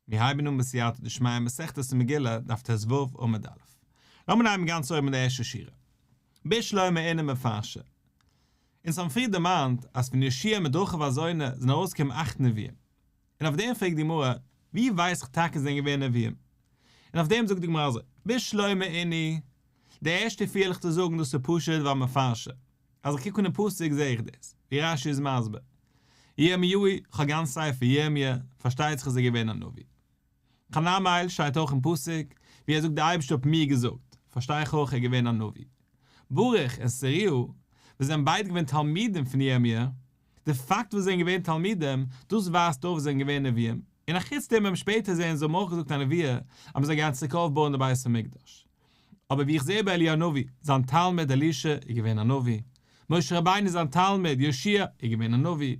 מיר הייבן אן בסייעתא דשמיא מסכת מגילה, דף ט"ו עמוד א'. לאמיר הייבן גאנץ אויבן מיט די ערשטע שורה. בשלמא אינהו מפרשי. אונז האבן פריער דערמאנט אז פון יהושע מיט רחב הזונה זענען ארויסגעקומען אכט נביאים. און אויף דעם פרעגט די גמרא, ווי ווייס איך טאקע זענען געווען נביאים? און אויף דעם זאגט די גמרא אזוי, בשלמא אינהו, די ערשטע פיר וועל איך דיר זאגן דאס איז פשוט ווייל מפרשי. אז איך קוק אן די פסוק זעה איך דאס, ווי רש"י איז מסביר. ירמיהו, כ'האב גאנץ ספר ירמיה, פארשטייט זיך איז ער געווען א נביא. חנמאל שטייט אויך אין פסוק, ווי ער זאגט די אייבערשטער האט מיר געזאגט, פארשטיי איך אויך ער איז געווען א נביא. ברוך און סרויה, וואס זענען ביידע געווען תלמידים פון ירמיה, די פאקט וואס זיי זענען געווען תלמידים, דאס ווייזט אויף זיי זענען געווען נביאים, און אחוץ דעם וועט מען שפעטער זען זיי האבן אויך געזאגט א נבואה אז מען זאל גיין צוריק אויפבויען די בית המקדש. אבער ווי איך זעה ביי אליהו הנביא, זיין תלמיד אלישע איז געווען א נביא, משה רבינו זיין תלמיד יהושע איז געווען א נביא,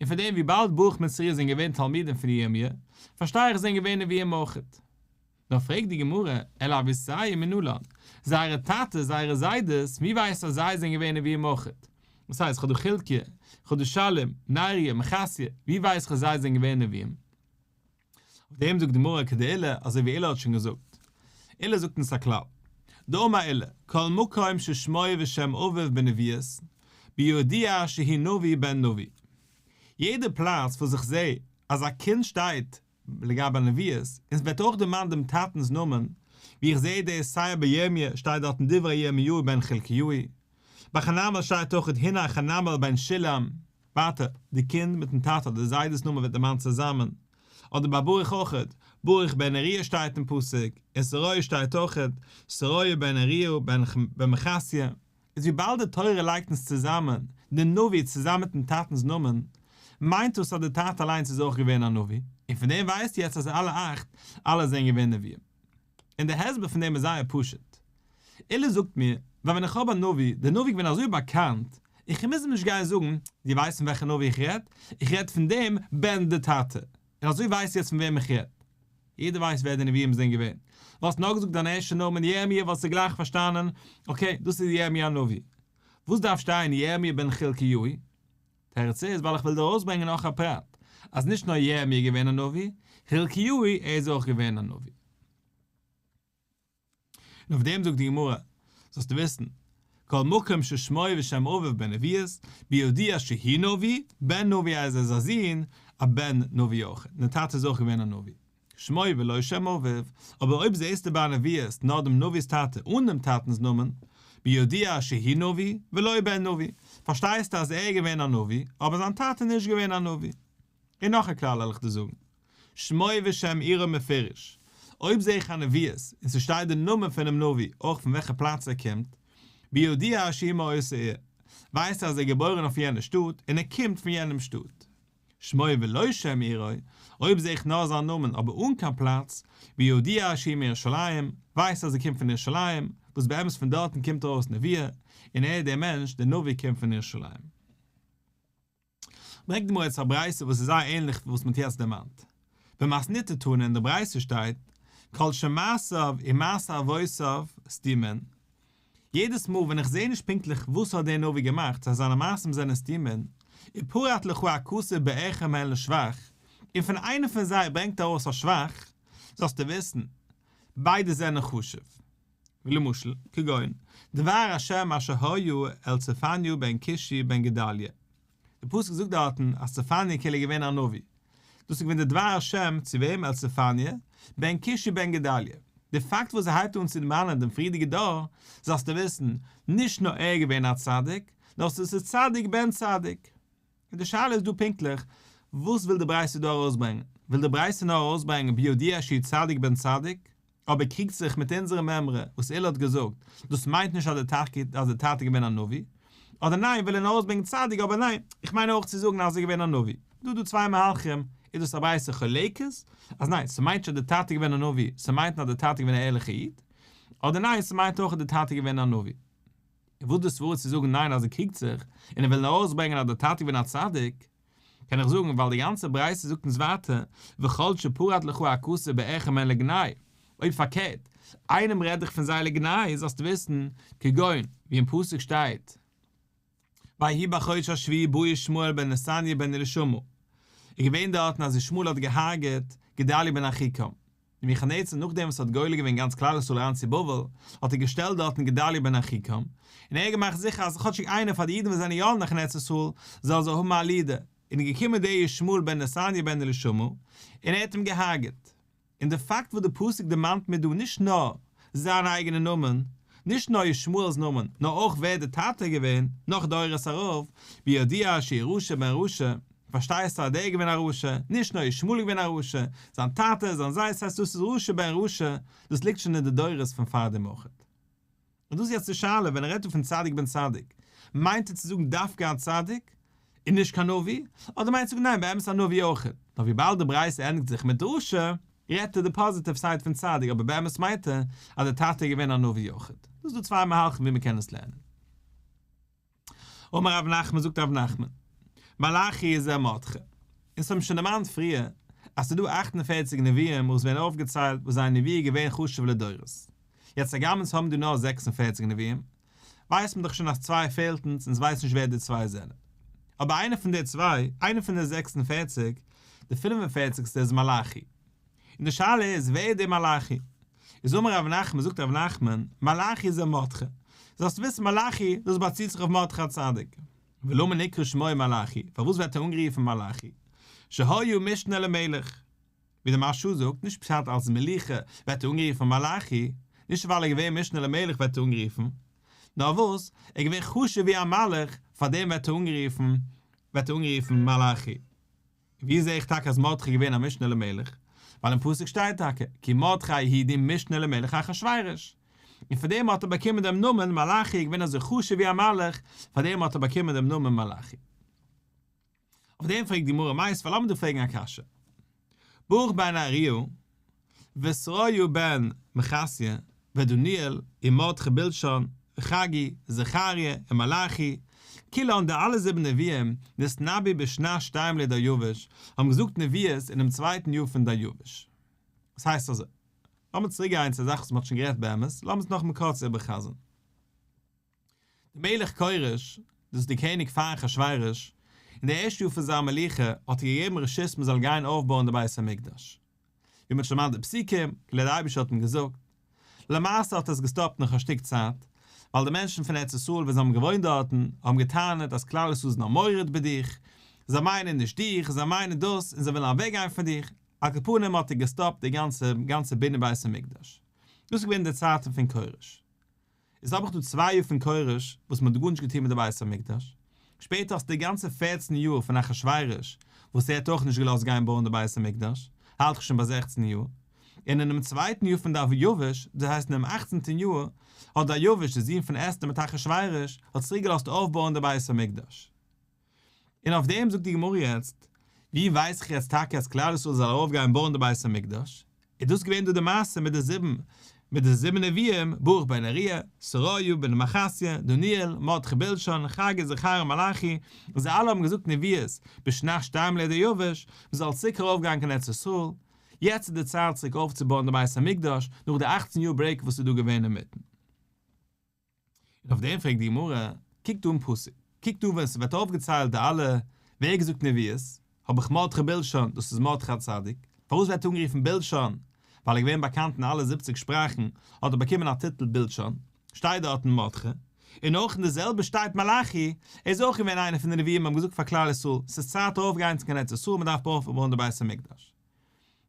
און פון דעם וויבאלד ברוך מיט סרויה זענען געווען תלמידים פון ירמיה, פארשטיי איך זענען געווען נביאים אויכעט. נאר פרעגט די גמרא, אלא אבותייהו מנלן, זייערע טאטעס, זייערע זיידעס, ווי ווייסט אז זיי זענען געווען נביאים אויכעט? דאס הייסט, כ'האב דא חלקיה, כ'האב דא שלום, נריה, מחסיה, ווי ווייס איך אז זיי זענען געווען נביאים? אויף דעם זאגט די גמרא כדעולא, אזוי ווי עולא האט שוין געזאגט. עולא זאגט אונז א כלל. דאמר עולא, כל מקום ששמו ושם אביו בנביאות, בידוע שהוא נביא בן נביא. יעדע פלאץ וואס איך זע אז א קינד שטייט לגבי נביאות, און ס'ווערט אויך דערמאנט דעם טאטנ'ס נאמען, ווי איך זע דאס סיי ביי ירמיה שטייט דארטן דברי ירמיהו בן חלקיהו, ביי חנמאל שטייט אויך הנה חנמאל בן שלום, ווייטער, די קינד מיטן טאטע אדער די זיידע'ס נאמען ווערט דערמאנט צוזאמען, אדער ביי ברוך אויכעט, ברוך בן נריה שטייט אין פסוק, און סרויה שטייט אויכעט, סרויה בן נריה בן מחסיה, איז וויבאלד די תורה לייגט אונז צוזאמען די נביא צוזאמען מיטן טאטנ'ס נאמען, מיינט דאס אז די טאטע אליינס איז אויך געווען א נביא, און פון דעם ווייסטו יעצט אז אלע אכט, אלע זענען געווען נביאים. און די הסבר פון דעם איז זייער פשוט. עולא זאגט מיר, ווייל ווען איך האב א נביא, דער נביא איז געווען אזוי באקאנט, איך מוז אים נישט גיין זאגן, דו ווייסט פון וועלכע נביא איך רעד? איך רעד פון דעם בן די טאטע. און אזוי ווייסטו יעצט פון וועם איך רעד. יעדער ווייסט ווער די נביאים זענען געווען. וואלסט נאר געזאגט דיין ערשטע נאמען ירמי' וואלסטו גלייך פארשטאנען, okay, דאס איז ירמי' הנביא. וואס דארף שטיין ירמי' בן חלקיהו? תירוץ איז ווייל איך וויל דיר ארויסברענגען נאך א פרט, אז נישט נאר ירמי' איז געווען א נביא, חלקיהו ער איז אויך געווען א נביא. און אויף דעם זאגט די גמרא, זאלסטו וויסן, כל מקום ששמו ושם אביו בנביאות, בידוע שהוא נביא, בן נביא אז ער איז א זון, א בן נביא אויך, און דער טאטע איז אויך געווען א נביא. שמו ולא שם אביו, אבער אויב זעסטו ביי א נביאות נאר דעם נביא'ס טאטע אן דעם טאטנ'ס נאמען, בידוע שהוא נביא, ולא בן נביא, פארשטייסטו אז ער איז געווען א נביא, אבער זיין טאטע איז נישט געווען א נביא. און נאך א כלל וועל איך דיר זאגן, שמו ושם עירו מפורש, אויב זעה איך א נביאות און ס'שטייט די נאמען פונעם נביא אויך פון וועלכע פלאץ ער קומט, בידוע שהוא מאותה עיר, ווייסטו אז ער איז געבוירן אויף יענע שטאט און ער קומט פון יענעם שטאט. שמו ולא שם עירו, אויב זעה איך נאר זיין נאמען אבער אן קיין פלאץ, בידוע שהוא מירושלים, ווייסטו אז ער קומט פון ירושלים, וואס באמת פון דארטן קומט ארויס נבואה, און ער דער מענטש, דער נביא קומט פון ירושלים. ברענגט די גמרא יעצט א ברייתא וואס איז זייער ענליך ווי וואס מען האט יעצט דערמאנט. במתניתא תנא אין די ברייתא שטייט, כל שמעשיו ומעשי אבותיו סתומין, יעדעס מאל ווען איך זעה נישט פונקטליך וואס האט דער נביא געמאכט אז זיינע מעשים זענען סתומין, ופרט לך הכתוב באחד מהן לשבח, און פון איינע פון זיי ברענגט ארויס א שבח, זאלסטו וויסן, ביידע זענען חשוב. ווי למשל, כגון, דבר השם אשר היה אל צפניה בן כושי בן גדליה. די פסוק זאגט דארטן אז צפניה כאילו איז געווען א נביא. דאס איז געווען די דבר השם צו וועם? אל צפניה בן כושי בן גדליה. די פאקט וואס ער הייבט אן צו דערמאנען דעם פריערדיגע דור, זאלסטו וויסן, נישט נאר ער איז געווען א צדיק, נאר ס'איז צדיק בן צדיק. און די שאלה איז דא פונקטליך, וואס וויל די ברייתא דא ארויסברענגען? וויל די ברייתא נאר ארויסברענגען בידוע שהוא צדיק בן צדיק, אבער קריגט זיך מיט אונזערע מימרא וואס עולא האט געזאגט, דאס מיינט נישט אז די טאטע איז געווען א נביא, אדער ניין וויל ער נאר ארויסברענגען צדיק אבער ניין, איך מיין אויך צו זאגן אז ער איז געווען א נביא. דא דא צוויי מהלכים, איז דאס א ברייתא חולקת, אז ניין ס'מיינט נישט אז די טאטע איז געווען א נביא, ס'מיינט נאר אז די טאטע איז געווען א ערליכע איד, אדער ניין ס'מיינט אויך אז די טאטע איז געווען א נביא. און וואס די סברה צו זאגן ניין אז ער קריגט זיך, און ער וויל נאר ארויסברענגען אז די טאטע איז געווען א צדיק, קען איך זאגן ווייל די גאנצע ברייתא זאגט אונז ווייטער וכל שפרט לך הכתוב באחד מהן לגנאי, אויב פארקערט, איינעם רעד איך פון זיי לגנאי זאלסטו וויסן, כגון, ווי אין פסוק שטייט, ויהי בחודש השביעי בא ישמעאל בן נתניה בן אלישמע, איז געווען דארטן אז ישמעאל האט געהארגעט. גדליה בן אחיקם. נבוכדנצר נאכדעם וואס ער האט גולה געווען גאנץ כלל ישראל אריין צו בבל, האט ער געשטעלט דארטן גדליה בן אחיקם, און ער האט געמאכט זיכער אז כאטשיג איינער פאר די אידן וואס זענען יא נאך אין ארץ ישראל, זאל זיי האבן א leader, און איז געקומען דער ישמעאל בן נתניה בן אלישמע, און ער האט אים געהארגעט. און די פאקט וואס די פסוק דערמאנט מיר דא נישט נאר זיין אייגענע נאמען, נישט נאר ישמעאל'ס נאמען, נאר אויך ווער די טאטע איז געווען, נאך דורות ארויף, בידוע שהוא רשע בן רשע, פארשטייסטו אז דער איז געווען א רשע, נישט נאר ישמעאל איז געווען א רשע, זיין טאטע, זיין זיידע, ס'הייסט דאס איז רשע בן רשע, דאס ליגט שוין אין די דורות פון פארדעם אויכעט. און דאס איז יעצט די שאלה, ווען ער רעדט דא פון צדיק בן צדיק, מיינט ער צו זאגן דווקא א צדיק, און נישט קיין נביא, אדער מיינט ער צו זאגן ניין באמת א נביא אויכעט, נאר וויבאלד די ברייתא ענדיגט זיך מיט רשע, רעדט ער די positive side פון צדיק אבער באמת מיינט ער אז די טאטע איז געווען א נביא אויכעט. דאס איז דא צוויי מהלכים ווי מען קען עס לערנען. אמר רב נחמן זאגט רב נחמן, מלאכי זה מרדכי. אונז האבן שוין דערמאנט פריער אז ס'איז דא 48 נביאים וואס ווערן אויפגעציילט וואס זייער נבואה איז געווען חשוב לדורות. יעצט הגם אונז האבן דא נאר 46 נביאים, ווייסט מען דאך שוין אז צוויי פעלט אונז, אונז ווייסן נישט ווער די צוויי זענען. אבער איינער פון די צוויי, איינער פון די 46, די 45סטע איז מלאכי. און די שאלה איז, ווער איז דער מלאכי? איז אמר רב נחמן, זאגט רב נחמן, מלאכי זה מרדכי. זאלסט וויסן מלאכי, דאס באציט זיך אויף מרדכי הצדיק. ולמה נקרא שמו מלאכי? פארוואס ווערט ער אנגערופן מלאכי? שהיה משנה למלך. ווי דער מהרש"א זאגט, נישט פשט אלס מלוכה ווערט ער אנגערופן מלאכי, נישט ווייל ער איז געווען משנה למלך ווערט ער אנגערופן, נאר וואס, ער איז געווען חשוב ווי א מלאך, פאר דעם ווערט ער אנגערופן, ווערט ער אנגערופן מלאכי. ווי זע איך טאקע אז מרדכי איז געווען א משנה למלך? ווייל אין פסוק שטייט טאקע, כי מרדכי היהודי משנה למלך אחשורוש. און פאר דעם האט ער באקומען דעם נאמען מלאכי, איז געווען אזוי חשוב ווי א מלאך, פאר דעם האט ער באקומען דעם נאמען מלאכי. אויף דעם פרעגט די גמרא מיתיבי, לאמיר דא פרעגן א קשיא. ברוך בן נריה ושריה בן מחסיה ודניאל ומרדכי בלשן וחגי זכריה ומלאכי, כולן די אלע זיבן נביאים נתנבאו בשנת שתים לדריוש, האבן געזאגט נביאות אינעם צווייטן יאר פון דריוש. דאס הייסט אזוי, לאמיר צוריק גיין צו א זאך וואס מען האט שוין גערעדט באמת, לאמיר עס נאכאמאל קורץ איבערחזר'ן. דער מלך כורש, דאס איז דער קעניג פאר אחשורוש, אין די ערשטע יאר פון זיין מלוכה האט ער געגעבן רשות מען זאל גיין אויפבויען די בית המקדש. ווי מען האט שוין דערמאנט די פסוקים, כאילו דער אייבערשטער האט אים געזאגט. למעשה האט ער עס געסטאפט נאך א שטיק צייט, ווייל די מענטשן פון ארץ ישראל ווען זיי האבן געוואוינט דארטן, האבן גע'טענה'ט אז כלל ישראל איז נאר מורד בדיך, זיי מיינען נישט דיך, זיי מיינען דאס, און זיי ווילן אוועקגיין פון דיך. על כל פנים האט ער געסטאפט די גאנצע גאנצע בנין בית המקדש. דאס איז געווען די צייטן פון כורש. איז האב איך דא צוויי יאר פון כורש וואס מען האט גארנישט געטון מיט די בית המקדש, שפעטער האסטו די גאנצע 14 יאר פון אחשורוש וואס ער האט אויך נישט געלאזט גיין בויען די בית המקדש, האלט איך שוין ביי 16 יאר, און אינעם צווייטן יאר פון דריוש, דאס הייסט אינעם אכצנטן יאר, האט דריוש די זון פון אסתר מיט אחשורוש האט צוריק געלאזט אויפבויען די בית המקדש. און אויף דעם זאגט די גמרא יעצט, ווי ווייס איך יעצט טאקע אז כלל ישראל זאל ארויפגיין בויען די בית המקדש? איז דאס געווען דא די מעשה מיט די זיבן, מיט די זיבן נביאים, ברוך בן נריה, סרויה בן מחסיה, דניאל, מרדכי בלשן, חגי, זכריה, מלאכי, און זיי אלע האבן געזאגט נביאות בשנת שתים לדריוש, מען זאל צוריק ארויפגיין קיין ארץ ישראל, יעצט איז די צייט צוריק אויפצובויען די בית המקדש, נאך די אכצן יאר break וואס איז דא געווען אינמיטן. און אויף דעם פרעגט די גמרא, קוק דא אין פסוק, קוק דא ווען ס'ווערט אויפגעציילט די אלע ווער געזאגט נביאות, האב איך מרדכי בלשן, דאס איז מרדכי הצדיק, פארוואס ווערט ער אנגערופן בלשן? ווייל ער איז געווען באקאנט אין אלע זיבעציג שפראכן, האט ער באקומען א טיטל בלשן, שטייט דארטן מרדכי, און אויך אין די זעלבע שטייט מלאכי, ער איז אויך געווען איינער פון די נביאים האבן געזאגט פאר כלל ישראל, ס'איז צייט ארויפגיין צו קיין ארץ ישראל, מ'דארף אויפבויען די בית המקדש.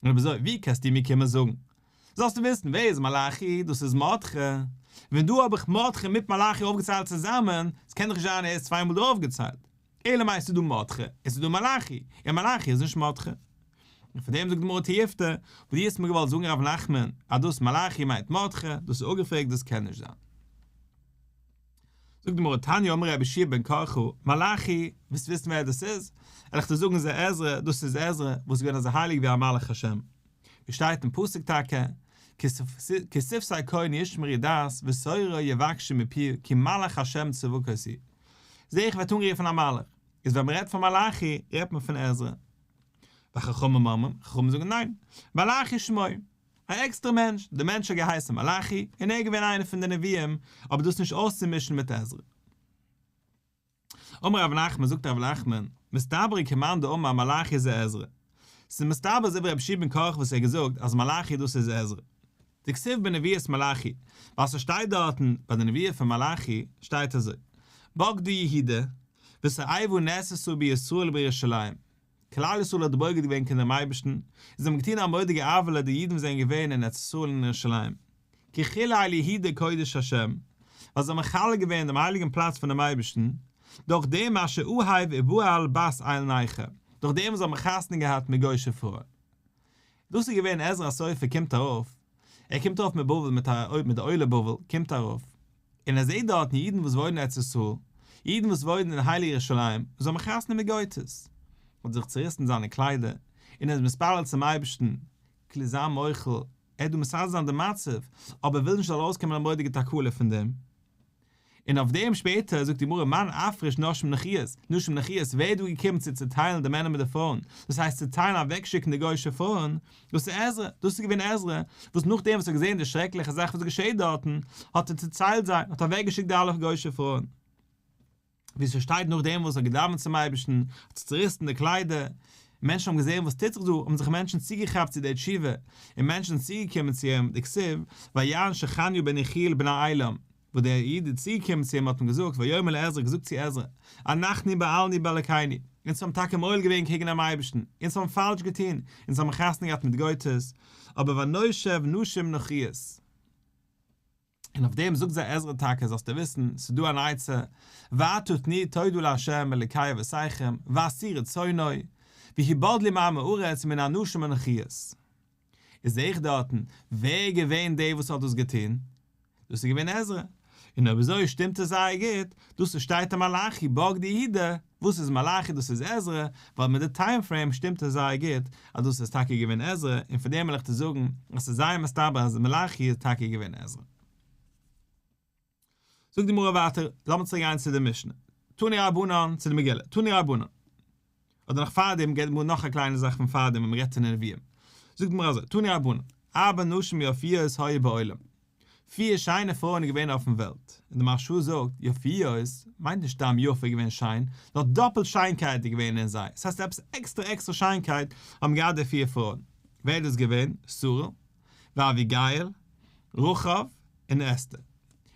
און אויב אזוי, ווי קענסטו מיר קומען זאגן? זאלסטו וויסן, ווער איז מלאכי? דאס איז מרדכי. ווען דא האב איך מרדכי מיט מלאכי אויפגעציילט צוזאמען, עס קען דאך נישט זיין ער איז צוויי מאל דא אויפגעציילט. אלא מאי ס'איז דא מרדכי, און ס'איז דא מלאכי, און מלאכי איז נישט מרדכי. און פאר דעם זאגט די גמרא תיובתא, וואס דו האסט מיר געוואלט זאגן רב נחמן, אז דאס מלאכי מיינט מרדכי, דאס איז אפגעפרעגט, דאס קען נישט זיין. זאגט די גמרא תניא אמר רבי יהושע בן קרחה, מלאכי, ווילסט וויסן ווער דאס איז? וועל איך דיר זאגן זה עזרא, דאס איז עזרא, וואס איז געווען אזוי הייליג ווי א מלאך השם. ווי שטייט אין פסוק טאקע, כי שפתי כהן ישמרו דעת ותורה יבקשו מפיהו כי מלאך השם צבקות הוא. זעה איך ווערט אנגערופן א מלאך, איז ווען מען רעדט פון מלאכי רעדט מען פון עזרא. וחכמים אומרים, חכמים זאגן ניין, מלאכי שמו. א עקסטערע מענטש, דער מענטש האט געהייסן מלאכי, און ער איז געווען איינער פון די נביאים, אבער דאס נישט אויסצומישן מיט עזרא. אמר רב נחמן, זאגט רב נחמן, מסתברא כמאן דאמר מלאכי זה עזרא. ס'איז מסתבר אזוי ווי רבי יהושע בן קרחה וואס ער האט געזאגט אז מלאכי דאס איז עזרא. דכתיב בנבואת מלאכי, ווייל ס'שטייט דארטן ביי די נבואה פון מלאכי שטייט אזוי, בגדה יהודה, ותועבה נעשתה בישראל ובירושלים, כלל ישראל האט בוגד געווען קעגן דעם אייבערשטן, און זיי האבן געטון א מורא'דיגע עוולה די אידן וואס זענען געווען אין ארץ ישראל און אין ירושלים, כי חילל יהודה קודש השם, ווייל זיי האבן מחלל געווען דעם הייליגן פלאץ פונעם אייבערשטן, דורך דעם אשר אהב ובעל בת אל נכר, דורך דעם וואס זיי האבן חתונה געהאט מיט גוי'שע פרויען. דאס איז געווען עזרא הסופר קומט ארויף, ער קומט ארויף מבבל מיט א מיט די עולי בבל קומט ארויף, און ער זעט דארטן אידן וואס וואוינען אין ארץ ישראל, אידן וואס וואוינען אין הייליג ירושלים, וואס האבן חתונה מיט גוי'טעס. האט זיך צוריסן זיינע קליידער, און ער איז מתפלל צום אייבערשטן, כאילו זיי מוחל, ער איז דא מסדר זיין די מצב, אבער וויל נישט זאל ארויסקומען א מורא'דיגע תקלה פון דעם. און אויף דעם שפעטער זאגט די גמרא מאן אפריש נשים נכריות, נשים נכריות, ווער איז דא געקומען צו צעטיילן די מענער מיט די פרויען, דאס הייסט צעטיילן אוועקשיקן די גוי'אישע פרויען, דאס איז עזרא, דאס איז געווען עזרא, וואס נאכדעם וואס ער האט געזען די שרעקליכע זאך וואס געשעט דארטן, האט ער צעטיילט זיי, האט אוועקגעשיקט די אלע גוי'אישע פרויען. ווי ס'שטייט נאכדעם וואס ער האט געדאווענט צום אייבערשטן, האט זיך צעריסן די קליידער, מענטשן האבן געזען וואס טוט זיך דא, האבן זיך מענטשן צוגעכאפט צו דער תשובה, און מענטשן צוגעקומען צו אים, דכתיב, ויען שכניה בן יחיאל בן עילם, וואס דער איד איז צוגעקומען צו אים האט אים געזאגט, ויאמר לעזרא, געזאגט צו עזרא, אנחנו בעלנו באלקינו, אונז האבן טאקע מועל געווען קעגן דעם אייבערשטן, אונז האבן פאלש געטון, אונז האבן חתונה געהאט מיט גוי'טעס, אבער ונשב נשים נכריות. און אויף דעם זאגט זיי עזרא טאקע זאלסטו וויסן, ס'איז דא אן עצה, ועתה תנו תודה לה' אלוקי אבותיכם, ועשו רצונו, והבדלו מעם הארץ ומן הנשים הנכריות. איז זעה איך דארטן, ווער איז געווען דער וואס האט דאס געטון? דאס איז געווען עזרא. און אויב אזוי שטימט עס זייער גוט, דאס וואס שטייט אין מלאכי בגדה יהודה, וואס איז מלאכי דאס איז עזרא, ווייל מיט די time frame שטימט עס זייער גוט אז דאס איז טאקע געווען עזרא, און פון דעם וויל איך דיר זאגן אז ס'איז זייער מסתבר אז מלאכי איז טאקע געווען עזרא. זאגט די גמרא ווייטער, לאמיר צוריק גיין צו די משנה, תנו רבנן, צו די מגילה, תנו רבנן. אדער נאך פארדעם געבט די גמרא נאך א קליינע זאך פון פארדעם ווען מ'רעדט פון די נביאים. זאגט די גמרא אזוי, תנו רבנן, ארבע נשים יפיות היו בעולם, פיר שיינע פרויען איז געווען אויפן וועלט, און די מהרש"א זאגט, יפיות מיינט נישט סתם יפה איז געווען שיין, נאר דאפלט שיינקייט איז געווען אין זיי, ס'הייסט עפעס עקסטערע עקסטערע שיינקייט האבן געהאט די פיר פרויען. ווער איז דאס געווען? שרה, ואביגיל, רחב, און אסתר.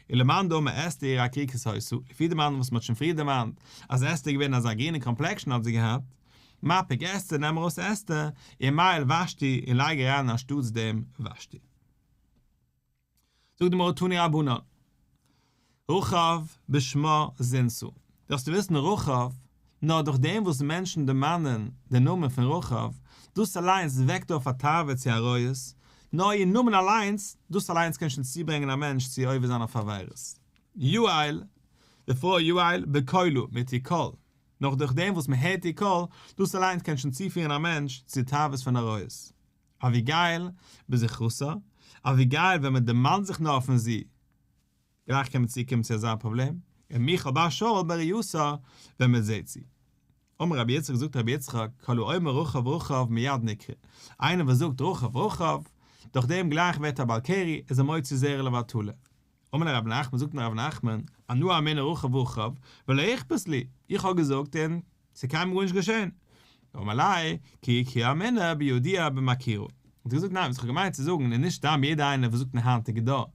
ולמאן דאמר אסתר ירקרוקת היתה, לפי די מאן וואס מ'האט שוין פריער דערמאנט אז אסתר איז געווען אזא גרינע complexion האט זי געהאט, מפיק אסתר נעם ארויס אסתר, ומיעל ושתי און לייג אריין אנשטאטס דעם ושתי. זאגט די גמרא תנו רבנן, רחב בשמה זינתה, דארפסטו וויסן רחב, נאר דורך דעם וואס מענטשן דערמאנען די נאמען פון רחב, דאס אליינס וועקט אויף א תאווה צו עריות, נאר איר נאמען אליינס, דאס אליינס קען שוין צוברענגען א מענטש צו עובר זיין אויף עבירות. יעל, די פרוי יעל, בקולה, מיט איר קול, נאר דורך דעם וואס מען הערט איר קול, דאס אליינס קען שוין צופירן א מענטש צו תאוות פון עריות. אביגיל, בזכרתה, אביגיל ווען מען דערמאנט זיך נאר פון זי, גלייך קען מען צוקומען צו אזא פראבלעם, און מיכל בת שאול בראייתה, ווען מען זעט זי. אמר רבי יצחק זאגט רבי יצחק, כל האומר רחב רחב מיד נקרא, איינער וואס זאגט רחב רחב, דורך דעם גלייך ווערט א בעל קרי, איז ער מוציא זרע לבטלה. אמר ליה רב נחמן זאגט אים רב נחמן, אנא אמינא רחב רחב, ולא איכפת לי, איך האב געזאגט און ס'איז קיינמאל גארנישט געשען. אמר ליה, כי כי אמינא בידוע במכירה. האט ער געזאגט ניין וואס איך האב געמיינט צו זאגן איז נישט סתם יעדער איינער וואס זאגט אין היינטיגע דור,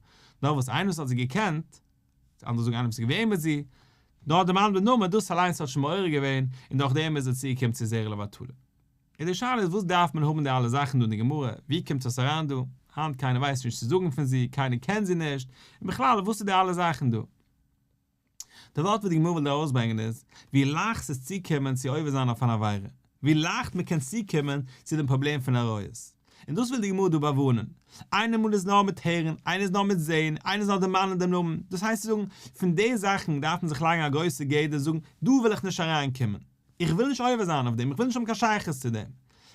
נאר וואס איינער וואס האט זי געקענט, אנדערע זאגן איינער וואס איז געווען מיט זי, נאר דערמאנט בנאמען דאס אליינס האט שוין מעורר געווען און דורך דעם איז ער צוגעקומען צו זרע לבטלה. און די שאלה איז וואס דארף מען האבן די אלע זאכן דא אין די גמרא, ווי קומט עס אריין דא, היינט קיינער ווייסט נישט צו זאגן פון זי, קיינער קען זי נישט, און בכלל וואס איז די אלע זאכן דא? די ווארט וואס די גמרא וויל דא ארויסברענגען איז, ווי לייכט ס'איז צוקומען צו עובר זיין אויף אן עבירה, ווי לייכט מ'קען צוקומען צו דעם פראבלעם פון עריות. און דאס וויל די גמרא דא באווארענען. איינמאל איז נאר מיט הערן, איינער איז נאר מיט זען, איינער איז נאר דערמאנען דעם נאמען. דאס הייסט צו זאגן, פון די זאכן דארף מען זיך לייגן א גרויסע גדר און זאגן, דא וויל איך נישט אריינקומען. איך וויל נישט עובר זיין אויף דעם, איך וויל נישט האבן קיין שייכות צו דעם.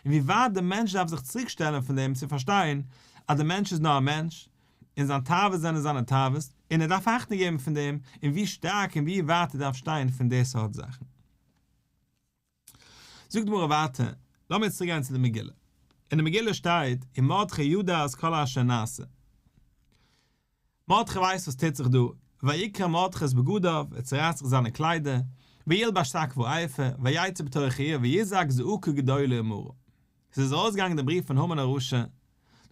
און ווי ווייט דער מענטש דארף זיך צוריקשטעלן פון דעם צו פארשטיין אז דער מענטש איז נאר א מענטש, און זיין תאוות זענען זיינע תאוות, און ער דארף אכטונג געבן פון דעם, און ווי שטארק און ווי ווייט ער דארף שטיין פון די סארט זאכן. זאגט די גמרא ווייטער, לאמיר יעצט צוריק גיין צו די מגילה. אין די מגילה שטייט, ומרדכי ידע את כל אשר נעשה. מרדכי ווייסט וואס טוט זיך דא, ויקרע מרדכי את בגדיו, ער צערייסט זיך זיינע קליידער, וילבש שק ואפר, ויצא בתוך העיר ויזעק זעקה גדולה ומרה. עס איז ארויסגעגאנגען די בריוו פון המן הרשע,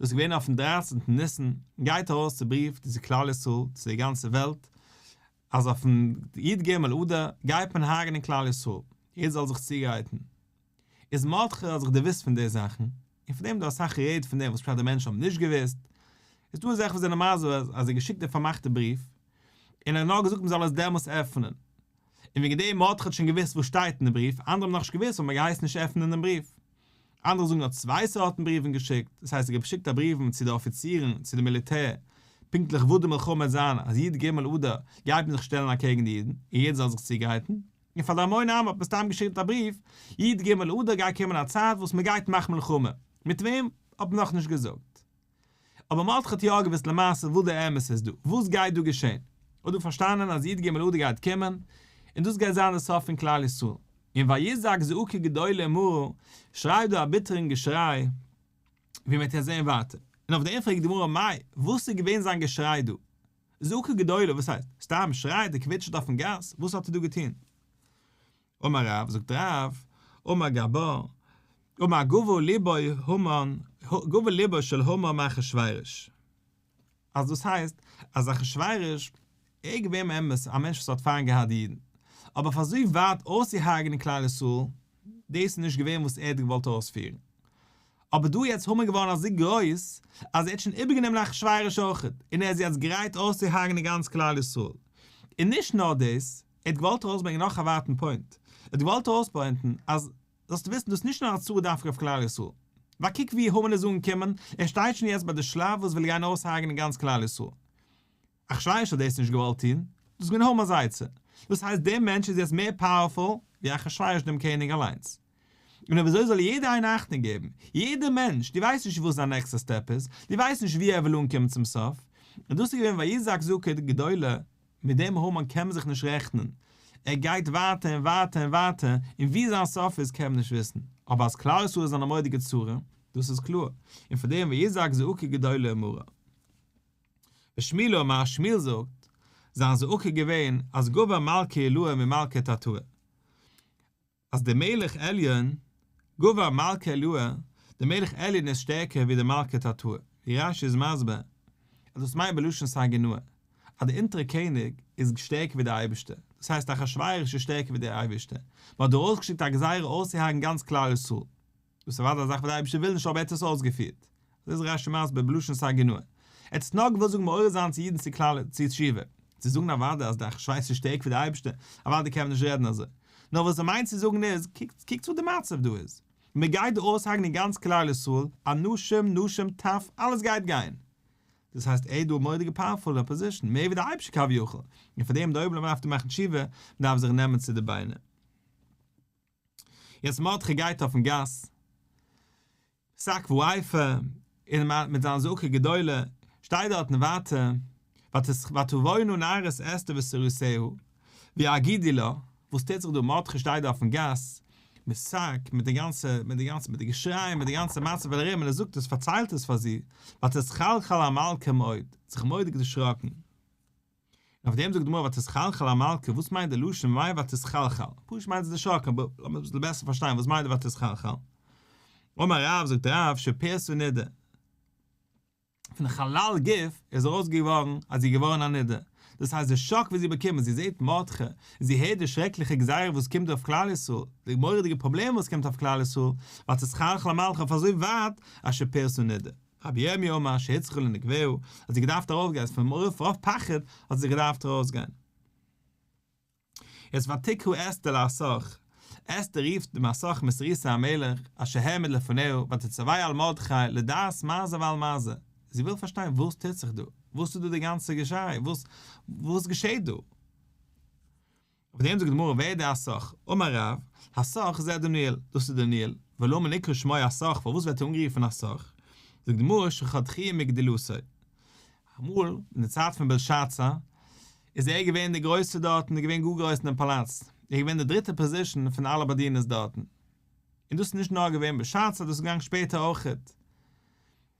דאס איז געווען אויפן דרייצנטן ניסן, גייט ארויס די בריוו צו כלל ישראל, צו די גאנצע וועלט, אז אויפן י ג אדר גייט מען הרג'נען כלל ישראל, יעדער זאל זיך צוגרייטן. איז מרדכי האט זיך דערוואוסט פון די זאכן, און פון דעם איז דא אסאך רעד פון דעם וואס פשט די מענטשן האבן נישט געוואוסט, איז דא אזעלכע וואס זענען מסביר אז ער האט געשיקט די פארמאכטע בריוו, און ער האט נאר געזאגט מען זאל עס דעמאלס עפענען, און וועגן דעם מרדכי האט שוין געוואוסט וואס שטייט אין די בריוו, אנדערע האבן נאכנישט געוואוסט ווייל מען האט געהייסן נישט עפענען דעם בריוו. אנדערע זאגן ער האט צוויי סארטן בריוון געשיקט, דאס הייסט ער האט געשיקט א בריוון צו די אפיצירן, צו די מיליטער, פונקטליך וואס די מלחמה וועט זיין, אז י ג אדר גייט מען זיך שטעלן אקעגן די אידן, און יעדער זאל זיך צוגרייטן. און פאר די המון עם האט מען סתם געשיקט א בריוו, י ג אדר גייט קומען א צייט וואס מען גייט מאכן מלחמה, מיט וועם האט מען נאכנישט געזאגט. אבער מרדכי האט יא געוואוסט למעשה וואס דער אמת איז דא, וואס גייט דא געשען. ער האט דא פארשטאנען אז י ג אדר גייט קומען, און דאס גייט זיין די סוף פון כלל ישראל. און ויזעק זעקה גדולה ומרה, שרייט דא א ביטערן געשריי, ווי מען וועט יעצט זען ווייטער. און אויף דעם פרעגט די גמרא מאי, וואס איז געווען זיין געשריי דא? זעקה גדולה, וואס הייסט? סתם שרייט ער קוויטשעט אויפן גאס, וואס האט ער דא געטון? אמר רב, זאגט רב, אמר גבר, אמר גבה לבו המן, גבה לבו של המן מאחשוורוש. אז דאס הייסט אז אחשוורוש ער איז געווען באמת א מענטש וואס האט פיינט געהאט די אידן, אבער אויף אזוי ווייט אויסצוהרג'נען כלל ישראל, דאס איז נישט געווען וואס ער האט געוואלט אויספירן. אבער דא יעצט המן געווארן אזוי גרויס, אז ער האט שוין איבערגענומען אחשוורוש אויכעט, און ער איז יעצט גרייט אויסצוהרג'נען גאנץ כלל ישראל. און נישט נאר דאס, ער האט געוואלט ארויסברענגען נאך א ווייטן point. ער האט געוואלט ארויספוינטן אז, זאלסטו וויסן, דאס איז נישט נאר א צרה דווקא אויף כלל ישראל. ווייל קוק ווי המן איז אנגעקומען, ער שטייט שוין יעצט ביי די שלב וואס וויל גיין אויסהרג'נען גאנץ כלל ישראל. אחשוורוש האט דאס נישט געוואלט טון, דאס איז געווען המן'ס עצה. דאס הייסט דער מענטש איז יעצט מער powerful ווי אחשוורוש דעם קעניג אליינס. און אויב אזוי זאל יעדער איינער אכטונג געבן, יעדער מענטש, דו ווייסט נישט וואס זיין נעקסטע step איז, דו ווייסט נישט ווי ער וויל אנקומען צום סוף, און דאס איז געווען ויזעק זעקה גדולה, מיט דעם המן קען מען זיך נישט רעכענען, ער גייט ווייטער און ווייטער און ווייטער, און ווי זיין סוף איז קען מען נישט וויסן, אבער אז כלל ישראל איז אן א מורא'דיגע צרה, דאס איז קלאר, און פאר דעם ויזעק זעקה גדולה ומרה. ושמואל אמר, שמואל זאגט, זיין זעקה איז געווען אז גבר מלכא עילאה ממלכא תתאה. אז דער מלך עליון, גבר מלכא עילאה, דער מלך עליון איז שטערקער ווי דער מלכא תתאה, ווי רש י איז מסביר, אז דאס מיינט בלשון סגי נהור, אז דער אונטערע קעניג איז שטערקער ווי דער אייבערשטער, דאס הייסט אחשורוש איז שטערקער ווי דער אייבערשטער, מען האט דא ארויסגעשיקט א גזירה אויסצוהרג'ן גאנץ כלל ישראל. דאס איז אוודאי א זאך וואס דער אייבערשטער וויל נישט אבער ער האט עס אויסגעפירט. אזוי איז רש י מסביר בלשון סגי נהור. ער האט עס נאר געוואלט זאגן מעורר זיין צו אידן צו כלל צו תשובה. צו זאגן אוודאי אז דער אחשורוש איז שטערקער ווי דער אייבערשטער, אוודאי קען מען נישט רעדן אזוי. נאר וואס ער מיינט צו זאגן איז, קוקטס קוקטס וואס די מצב דא איז. מען גייט דא אויסהרג'נען גאנץ כלל ישראל, אנשים נשים טף, אלעס גייט גיין. דאס הייסט ער איז דא א מורא'דיגע powerful position, מער ווי דער אייבערשטער כביכול. און פאר דעם די עולם דארף דא מאכן תשובה, מען דארף זיך נעמען צו די ביינער. יעצט מרדכי גייט אויפן גאס, שק ואפר, און מיט זיין זעקה גדולה, שטייט דארטן ווייטער, ותבאנה נערות אסתר וסריסיה, ויגידו לה, וואס טוט זיך דא, מרדכי שטייט דא אויפן גאס, מיט שק, מיט די גאנצע, מיט די גאנצע, מיט די געשרייען, מיט די גאנצע מצב ארום, און ער זאגט עס, פארציילט עס פאר זי, ותתחלחל המלכה מאוד, זיך מורא'דיג דערשראקן. און אויף דעם זאגט די גמרא ותתחלחל המלכה, וואס מיינט די לשון מאי ותתחלחל? פשוט מיינט עס דערשראקן, אבער לאמיר אביסל בעסער פארשטיין וואס מיינט די ותתחלחל. אמר רב, זאגט רב, שפירסה נידה. פון חלל גוף איז ארויס געווארן אז זי איז געווארן א נידה. דאס הייסט די שאק וואס זי באקומט, זי זעט מרדכי, און זי הערט די שרעקליכע גזירה וואס קומט אויף כלל ישראל, די מורא'דיגע פראבלעם וואס קומט אויף כלל ישראל, ותתחלחל המלכה אויף אזוי ווייט אז שפירסה נידה. רבי ירמי' אמר שהוצרכה לנקביה, האט זי געדארפט ארויסגיין, פון מרוב פחד האט זי געדארפט ארויסגיין. יעצט ותקרא אסתר להתך, אסתר רופט דעם התך מסריסי המלך, אשר העמיד לפניה, ותצוהו על מרדכי, לדעת מה זה ועל מה זה, זי וויל פארשטיין וואס טוט זיך דא, וואס איז דא די גאנצע געשריי, וואס וואס געשעט דא? אויף דעם זאגט די גמרא ווער איז דער התך? אמר רב, התך זה דניאל, דאס איז דניאל, ולמה נקרא שמו התך, פארוואס ווערט ער אנגערופן התך? זאגט די גמרא שחתכוהו מגדולתו, אמאל אין די צייט פון בלשאצר איז ער געווען דער גרויסער דארטן, ער איז געווען גאר גרויס אין דעם פאלאץ, ער איז געווען די דריטע position פון אלע באדינערס דארטן, און דאס איז נישט נאר געווען בלשאצר, דאס איז געגאנגען שפעטער אויכעט.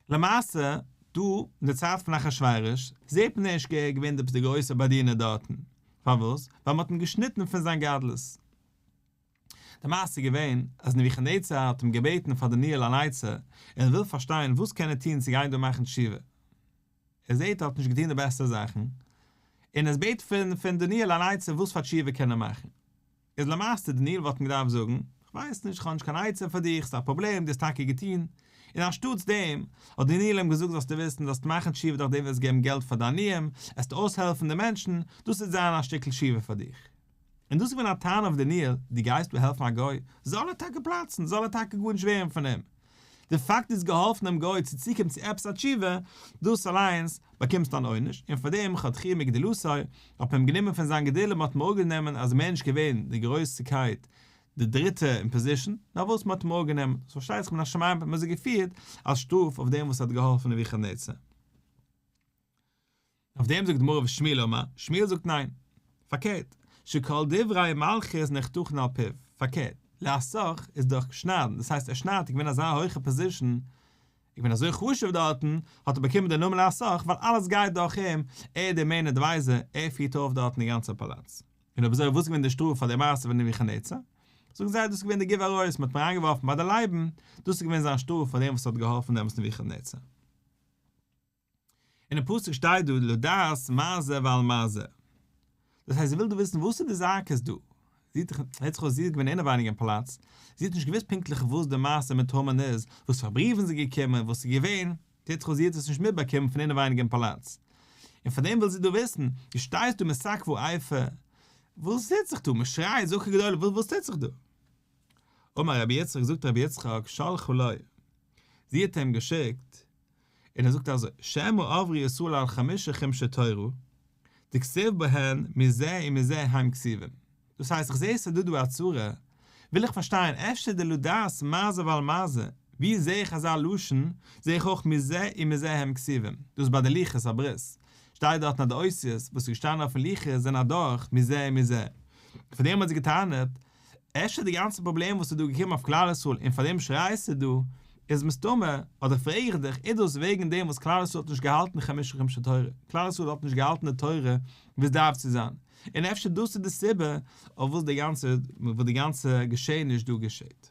למעשה, דא, אין די צייט פון אחשורוש, זעט מען נישט ער איז געווען עפעס די גרויסע באדינער דארטן. פארוואס? ווייל מען האט אים געשניטן פון זיין גדלות. די מעשה איז געווען אז נבוכדנצר האט אים געבעטן פאר דניאל אן עצה, און ער וויל פארשטיין וואס קען ער טון צו גיין דא מאכן תשובה. ער זעט ער האט נישט געטון די בעסטע זאכן, און ער בעט פון פון דניאל אן עצה וואס פאר תשובה קען ער מאכן. איז למעשה דניאל וואלט אים געדארפט זאגן, כ'ווייס נישט, כ'האב נישט קיין עצה פאר דיך, ס'איז א פראבלעם, דו האסט טאקע געטון. און אנשטאטס דעם, האט דניאל אים געזאגט זאלסטו וויסן, זאלסט מאכן תשובה דורך דעם וואס געבן געלט פאר די עניים, עסטו אויסהעלפן די מענטשן, דאס וועט זיין א שטיקל תשובה פאר דיך. און דאס איז געווען א טענה אויף דניאל, דו גייסט דא העלפן א גוי, זאל ער טאקע פלאצן, זאל ער טאקע גארנישט ווערן פון אים. די פאקט דו האסט געהאלפן דעם גוי צו צוקומען צו עפעס א תשובה, דאס אליינס באקומסטו אן עונש, און פאר דעם חתכוהו מגדולתו, האט מען אים גענומען פון זיין גדולה, מען האט אים אראפגענומען אז מער נישט געווען די גרויסקייט די דריטע אין פאזישן, נאר וואס מען האט אים אראפגענומען, דאס פארשטייט זיך מן השמים האט מען אזוי געפירט אלס שטראף אויף דעם וואס ער האט געהאלפן נבוכדנצר. אויף דעם זאגט די גמרא ושמואל אמר, שמואל זאגט ניין, פארקערט, שכל דברי מלכות נחתכין על פיו, פארקערט, להתך איז דאך שניידן, דאס הייסט ער שניידט, איז געווען אזא הויכע פאזישן, איז געווען אזוי חשוב דארטן, האט ער באקומען די נאמען להתך, ווייל אלעס גייט דורך אים, ער איז דער מעין אדווייזער, ער פירט אויף דארטן די גאנצע פאלאץ. און אויב אזוי וואס איז געווען די שטראף פאר די מעשה פון נבוכדנצר? זאגן זיי דאס איז געווען די גילוי עריות, מען האט אים אריינגעווארפן ביי די לייבן, דאס איז געווען זיין שטראף פאר דעם וואס האט געהאלפן דעמאלטס נבוכדנצר. אין די פסוק שטייט דא לדעת מה זה ועל מה זה. דאס הייסט זי וויל דא וויסן וואס איז די זעקות דא. זי האט הערט זיך אויס זי איז געווען אינעווייניג אין פאלאץ, זי האט נישט געוואוסט פונקטליך וואס די מעשה מיט המן איז, וואס פאר בריוון זענען געקומען, וואס איז געווען, הערט זיך אויס זי האט עס נישט מיטבאקומען פון אינעווייניג אין פאלאץ. און פאר דעם וויל זי דא וויסן, דו שטייסט דא מתקבה אפר, וואס טוט זיך דא, מען שרייט זעקה גדולה, וואס טוט זיך דא? אמר רבי יצחק, זאגט רבי יצחק, שלחה לו, זי האט אים געשיקט, און ער זאגט אזוי, שמא עברו ישראל על חמשה חומשי תורה, דכתיב בהן מזה ומזה הם כתובים. דאס הייסט איך זעה ס'איז דא דא א צרה, וויל איך פארשטיין אפשר די לדעת מה זה ועל מה זה, ווי זעה איך אזא לשון, זעה איך אויך מזה ומזה הם כתובים, דאס איז ביי די לוחות הברית, שטייט דארטן אז די אותיות וואס איז געשטאנען אויפן לוחות זענען אדורך מזה ומזה, פאר דעם האט זי געטענה'ט, אפשר די גאנצע פראבלעם וואס איז דא געקומען אויף כלל ישראל און פאר דעם שרייסטו דא, איז מסתמא, אדער פרעג איך דיך, איז דאס וועגן דעם וואס כלל ישראל האט נישט געהאלטן חמשה חומשי תורה, כלל ישראל האט נישט געהאלטן די תורה ווי עס דארף צו זיין, און אפשר דאס איז די סיבה אויף וואס די גאנצע וואס די גאנצע געשעעניש דא געשעט.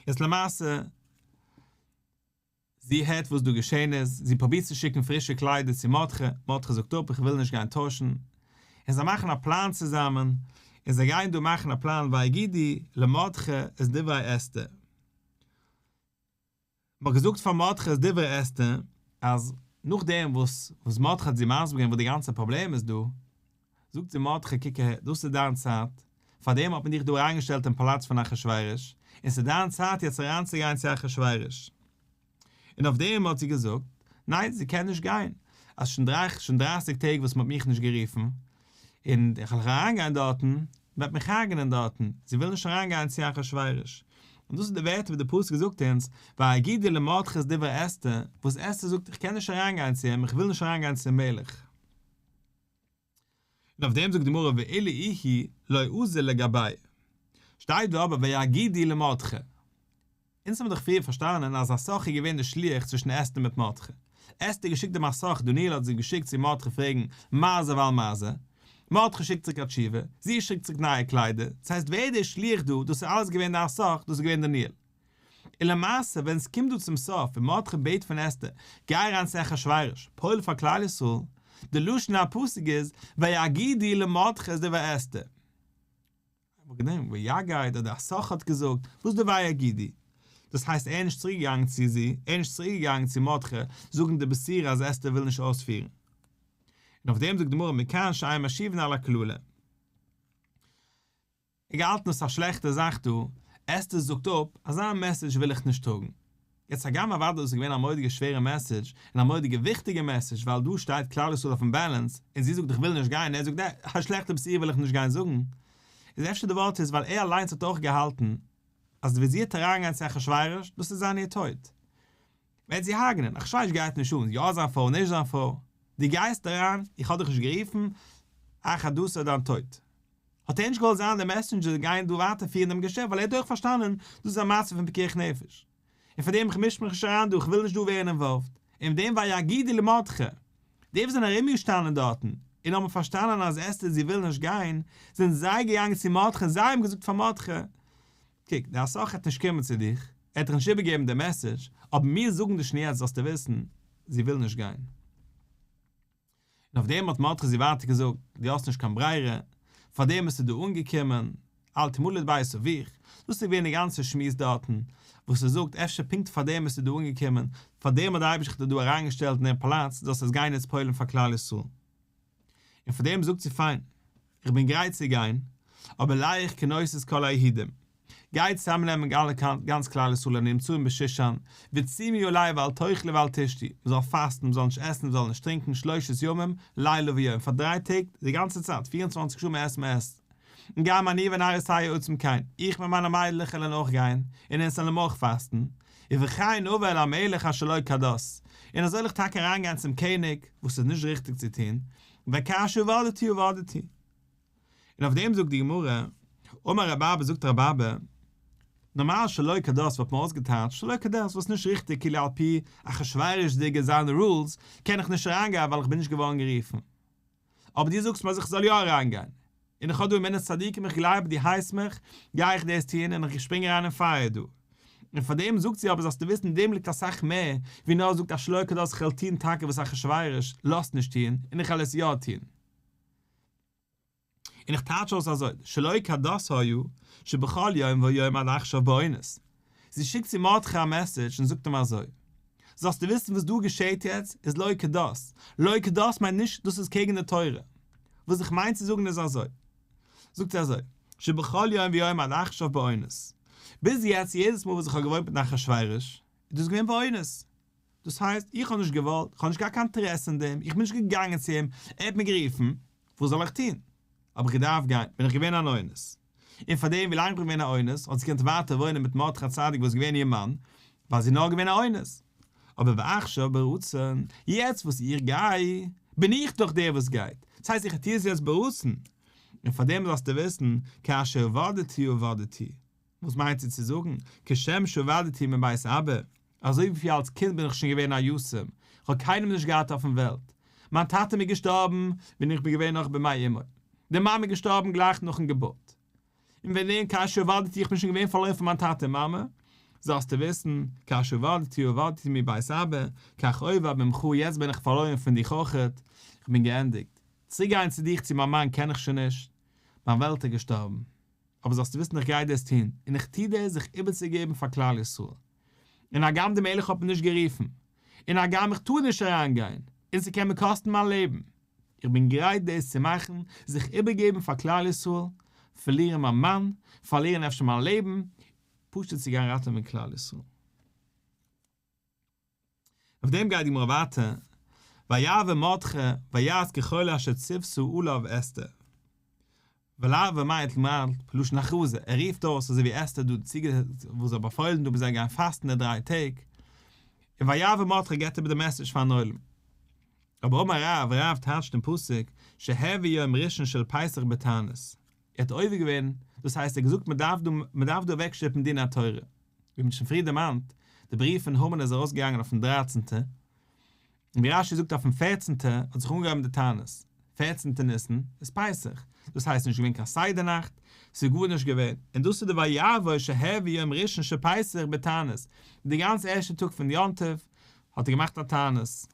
יעצט למעשה. זי הערט וואס דא געשען איז, זי פרובירט צו שיקן פרישע קליידער צו מרדכי, מרדכי זאגט אפ איך וויל נישט גיין טוישן, און זיי מאכן א פלאן צוזאמען, און זיי גייען דא מאכן א פלאן ויגידו למרדכי את דברי אסתר. מען האט געזאגט פאר מרדכי את דברי אסתר, אז נאכדעם וואס וואס מרדכי האט זי מסביר געווען וואס די גאנצע פראבלעם איז דא, זאגט זי מרדכי קוק אהער, דאס איז דיין צייט, פארדעם האט מען דיך דא אריינגעשטעלט אין פאלאץ פון אחשורוש, און ס'איז דיין צייט יעצט אריינצוגיין צו אחשורוש. און אויף דעם האט זי געזאגט, ניין, זי קען נישט גיין, אז שוין דריי, שוין דרייסיג טעג וואס מ'האט מיך נישט גערופן, און איך וועל אריינגיין דארטן, מ'וועט מיך הרג'נען דארטן, זי וויל נישט אריינגיין צו אחשורוש. און דאס איז די ווערטער וואס די פסוק זאגט אונז, ויגידו למרדכי את דברי אסתר, וואס אסתר זאגט איך קען נישט אריינגיין צו אים, איך וויל נישט אריינגיין צום מלך. און אויף דעם זאגט די גמרא ואילו איהו לא אזיל לגביה, שטייט דא אבער ויגידו למרדכי. אונז האבן דאך פריער פארשטאנען אז התך איז געווען די שליח צווישן אסתר מיט מרדכי. אסתר האט געשיקט דעם התך, דניאל האט זי געשיקט צו מרדכי פרעגן מה זה ועל מה זה. מרדכי שיקט צוריק א תשובה, זי שיקט צוריק נייע קליידער, דאס הייסט ווער איז דער שליח דא, דאס איז אלעס געווען דער התך, דאס איז געווען דניאל. און למעשה ווען עס קומט דא צום סוף און מרדכי בעט פון אסתר גיי אריין צו אחשורוש, פועל פאר כלל ישראל, די לשון הפסוק איז ויגידו למרדכי את דברי אסתר. ויגד אדער התך האט געזאגט, וואס די ויגידו? דאס הייסט ער איז נישט צוריק געגאנגען צו זי, ער איז נישט צוריק געגאנגען צו מרדכי זאגן די בשורה אז אסתר וויל נישט אויספירן. און אויף דעם זאגט די גמרא מכאן שאין משיבין על הקללה. ער געהאלטן עס א שלעכטע זאך דא, אסתר זאגט אפ, אזא מעסעדזש וויל איך נישט טראגן. יעצט הגם אוודאי דאס איז געווען א מורא'דיגע שווערע מעסעדזש, און א מורא'דיגע וויכטיגע מעסעדזש ווייל דא שטייט כלל ישראל אויפן באלאנס, און זי זאגט איך וויל נישט גיין, ער זאגט א שלעכטע בשורה וויל איך נישט גיין זאגן, איז אפשר די ווארט איז ווייל ער אליינס האט אויך געהאלטן אז ווען זי וועט אריינגיין צו אחשורוש דאס איז זיין איר טויט. וועט זי הרג'נען, אחשורוש גייט נישט אן, יא זיין פרוי נישט זיין פרוי, דו גייסט אריין, איך האב דיך נישט גערופן, אחד עשר דיין טויט. האט ער נישט געוואלט זיין דער מעסענדזשער גיין דא ווייטער פירן דעם געשעפט ווייל ער האט אויך פארשטאנען דאס איז א מצב פון פיקוח נפש און פאר דעם איך מיש מיך נישט אריין דא איך וויל נישט דא ווערן אינוואלווד אין דעם ויגידו למרדכי די וואס זענען ארום געשטאנען דארטן. און האבן פארשטאנען אז אסתר זי וויל נישט גיין, זענען זיי געגאנגען צו מרדכי און זיי האבן געזאגט פאר מרדכי, קוק, דער התך העט נישט קומען צו דיך, ער האט דיך נישט איבערגעגעבן די מעסעדזש, אבער מיר זאגן דיר שוין יעצט זאלסטו וויסן, זי וויל נישט גיין. און אויף דעם האט מרדכי זי ווייטער געזאגט, דו האסט נישט קיין ברירה, פאר דעם ביסטו דא אנגעקומען, אל תמלט בית אביך, דאס איז געווען די גאנצע שמועס דארטן, וואס ער זאגט, אפשר פונקט פאר דעם ביסטו דא אנגעקומען, פאר דעם האט דער אייבערשטער דיך דא אריינגעשטעלט אין דעם פאלאץ, זאלסט עס גיין יעצט פועל'ן פאר כלל ישראל. און פאר דעם זאגט זי פיין, איך בין גרייט צו גיין, אבער לך כנוס את כל היהודים, גיי צוזאמנעמען אלע גאנץ כלל ישראל הנמצאים בשושן, וצומו עלי ואל תאכלו ואל תשתו, מען זאל פאסטן, מען זאל נישט עסן, מען זאל נישט טרינקען שלושת ימים, לילה ויום, פאר דריי טעג, די גאנצע צייט, פיר און צוואנציג שעה מען עסט מען עסט. און גם אני ונערותי אצום כן, איך מיט מיינע מיידלעך וועלן אויך גיין, און אונז וועלן אויך פאסטן, ובכן אבוא אל המלך אשר לא כדת, און אזוי וועל איך טאקע אריינגיין צום קעניג, וואס איז נישט ריכטיג צו טון, וכאשר אבדתי אבדתי. און אויף דעם זאגט די גמרא, אמר רבי אבא זאגט רבי אבא, נארמאל שלא כדת וואלט מען אויסגעטייטשט שלא כדת וואס נישט ריכטיג כאילו על פי אחשורוש'דיגע זיינע רולס קען איך נישט אריינגיין ווייל איך בין נישט געווארן גערופן. אבער דו זאגסט מיר אז איך זאל יא אריינגיין, און איך האב דא אמונת צדיקים איך גלייב דו הייסט מיך, גיי איך דאס טון און איך שפרינג אריין אין פייער דא. און פאר דעם זאגט זי אבער זאלסטו וויסן אין דעם ליגט אסאך מער ווי נאר זאגט א שלא כדת איך וועל טון טאקע וואס אחשורוש לאזט נישט טון און איך וועל עס יא טון. און איך טייטש אויס אזוי, שלא כדת היה שבכל יום ויום עד עכשיו באונס. זי שיקט צו מרדכי א מעסעדזש און זאגט אים אזוי, זאלסטו וויסן וואס דא געשעהט יעצט איז לא כדת, לא כדת מיינט נישט דאס איז קעגן די תורה, וואס איך מיין צו זאגן איז אזוי, זאגט זי אזוי, שבכל יום ויום עד עכשיו באונס, ביז יעצט יעדעס מאל וואס איך האב געוואוינט מיט אחשורוש איז דאס געווען באונס, דאס הייסט, איך האב נישט געוואלט, איך האב נישט געהאט קיין אינטערעסע אין דעם, איך בין נישט געגאנגען צו אים, ער האט מיר גערופן, וואס זאל איך טון? האב איך געדארפט גיין, בין איך געווען אן אונס. און פאר דעם, ווילאנג איך בין געווען א אונס, האט זי געקענט ווייטער וואוינען מיט מרדכי הצדיק וואס איז געווען איר מאן, ווייל זי איז נאר געווען א אונס. אבער ועכשיו ברצון, יעצט וואס איך גיי, בין איך דאך דער וואס גייט, דאס הייסט איך טו עס יעצט ברצון. און פאר דעם זאלסטו וויסן, כאשר אבדתי אבדתי. וואס מיינט זי צו זאגן, כשם שאבדתי מבית אבא, אזוי ווי אלס קינד בין איך שוין געווען א יתום, איך האב קיינעם נישט געהאט אויפן וועלט, מיין טאטע איז געשטארבן ווען איך בין געווען נאך במעי אמו, די מאמע איז געשטארבן גלייך נאכן געבורט, און ווען דעם כאשר אבדתי איך בין שוין געווען פארלוירן פון מיין טאטע און מאמע, זאלסטו וויסן, כאשר אבדתי אבדתי מבית אבא, כך אובד ממך יעצט בין איך פארלוירן פון דיך אויכעט, איך בין געענדיגט, צוריק גיין צו דיך צו מיין מאן קען איך שוין נישט, מיין וועלט איז געשטארבן. אבער זאלסטו וויסן איך גיי דאס טון, און איך טו דאס זיך איבערצוגעבן פאר כלל ישראל. און הגם די מלך האט מיר נישט גערופן, און הגם איך טאר נישט אריינגיין, און ס'קען מיר קאסטן מיין לעבן, איך בין גרייט דאס צו מאכן, זיך איבערגעבן פאר כלל ישראל, פארלירן מיין מאן, פארלירן אפשר מיין לעבן, פשוט צו גיין ראטעווען כלל ישראל. אויף דעם גייט די גמרא ווייטער, ויעבור מרדכי ויעש ככל אשר צותה עליו אסתר. ויעבור מיינט מיינט לשון הכרזה, ער רופט אויס אזוי ווי אסתר דא וואס האט באפוילן דא מ'זאל גיין פאסטן די דריי טעג, און ויעבור מרדכי געבט איבער די מעסעדזש פארן עולם. אבער אמר רב, רב טייטשט דעם פסוק, שהעביר יום ראשון של פסח בתענית, ער האט עובר געווען, דאס הייסט ער האט געזאגט מען דארף דא מען דארף דא אוועקשטופן דיני התורה, ווי מען האט שוין פריער דערמאנט, די בריוו פון המן איז ארויסגעגאנגען אויפן דרייצענטע, און ווי רש"י זאגט אויפן פערצענטע האט זיך אנגעהויבן די תענית, פערצענטע ניסן איז פסח, דאס הייסט נישט געווען קיין סדר נאכט, ס'איז גארנישט געווען, און דאס איז די ויעבור שהעביר יום ראשון של פסח בתענית, די גאנצע ערשטע טאג פון יום טוב האט ער געמאכט א תענית.